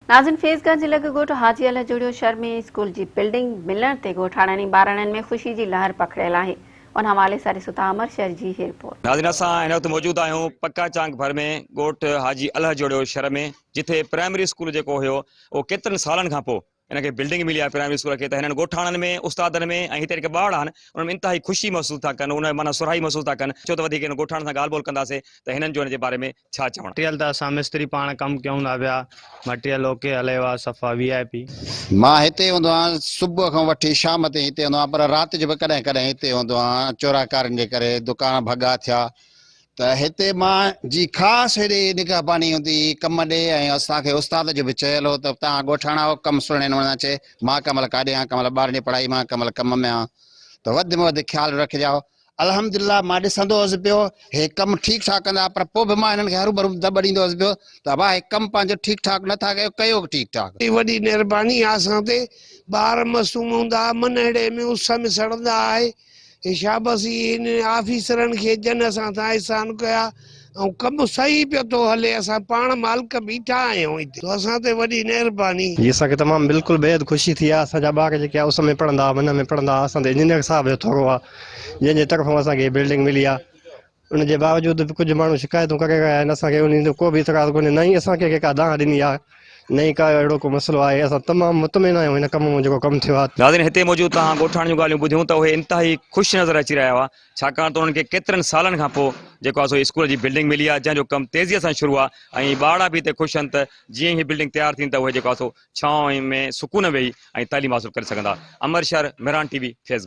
ناظرين فيض گنج لڳ ڳوٺ حاجي علي جوڙيو شھر ۾ اسڪول جي بلڊنگ ملڻ تي ڳوٺاڻن ۽ ٻارڙن ۾ خوشي جي لهر پکڙيل آهي ان حوالي سان ڏسو ٿا امر شھر جي هي رپورٽ. ناظرين اسان هن وقت موجود آهيون پڪا چانگ ڀر ۾ ڳوٺ حاجي الهه جوڙيو شھر ۾ جٿي پرائمري اسڪول جيڪو هيو اهو ڪيترن سالن کان پوء ان کي بلڊنگ ملي آهي پرائمري اسڪول کي ته هنن ڳوٺاڻن ۾ استادن ۾ ۽ هتي جيڪي ٻارڙا آهن انهن ۾ انتهائي خوشي محسوس ٿا ڪن ان معنيٰ سرهائي محسوس ٿا ڪن ڇو ته وڌيڪ هن ڳوٺاڻن سان ڳالهه ٻولهه ڪنداسين ته هنن جو ان جي باري ۾ ڇا چوڻ. مٽيريل ته اسان مستري پاڻ ڪم ڪيون ٿا پيا مٽيريل اوڪي هلي وا صفا وي آء پي. مان هتي هوندو آهيان صبح کان وٺي شام تائين هتي هوندو آهيان پر رات جو به ڪڏهن ڪڏهن هتي هوندو آهيان چوراڪارين جي ڪري دڪان ڀڳا ٿيا ته هتي مان جي خاص هيڏي نگهباني هوندي هئي ڪم ڏي ۽ اسان کي استاد جو به چيل هو ته توهان ڳوٺاڻا آهيو ڪم سهڻي نموني سان چئي مان ڪنهن مهل ڪاڏي آهيان ڪنهن مهل ٻارن جي پڙهائي مان ڪنهن مهل ڪم ۾ آهيان ته وڌ ۾ وڌ خيال رکجائو الحمدلله مان ڏسندو هوس پيو هي ڪم ٺيڪ ٺاڪ ڪندا پر پوء به مان هنن کي هروڀرو دٻ ڏيندو هوس پيو ته ابا هي ڪم پنهنجو ٺيڪ ٺاڪ نه ٿا ڪيو ڪيو ٺيڪ ٺاڪ. وڏي مھرباني آ اسان تي ٻار معصوم ھوندا منھڙي ۾ اس ۾ سڙندا آھي ھي شابس ئي ھن آفيسرن کي جن اسان سان احسان ڪيا ۽ ڪم صحيح پيو ٿو ھلي اسان پاڻ مالڪ بيٺا آھيون ھتي سو اسان تي وڏي مھرباني. جي اسان کي تمام بلڪل بيحد خوشي ٿي آ اسان جا ٻار جيڪي آ اس ۾ پڙھندا ھئا من ۾ پڙھندا ھئا اسان تي انجنيئر صاحب جو ٿورو آ جنهن جي طرفان اسان کي هي بلڊنگ ملي آهي ان جي باوجود به ڪجهه ماڻهو شڪايتون ڪري رهيا آهن اسان کي انهي جو ڪو به اعتراض ڪونهي نه ئي اسان ڪنهن کي ڪا دانهن ڏني آهي نه ئي ڪا اهڙو ڪو مسئلو آهي اسان تمام مطمئن آهيون هن ڪم مان جيڪو ڪم ٿيو آهي. ناظرين هتي موجود توهان ڳوٺاڻن جون ڳالهيون ٻڌيون ته اهي انتهائي خوش نظر اچي رهيا هئا ڇاڪاڻ ته انهن کي ڪيترن سالن کان پوء جيڪو آهي سو اسڪول جي بلڊنگ ملي آهي جنهن جو ڪم تيزي سان شروع آهي ۽ ٻارڙا به هتي خوش آهن ته جيئن ئي هي بلڊنگ تيار ٿيندي ته اهي جيڪو آهي سو ڇانو ۾ سڪون ويهي ۽ تعليم حاصل ڪري سگهندا. امر شهر، مهراڻ ٽي وي، فيض گنج.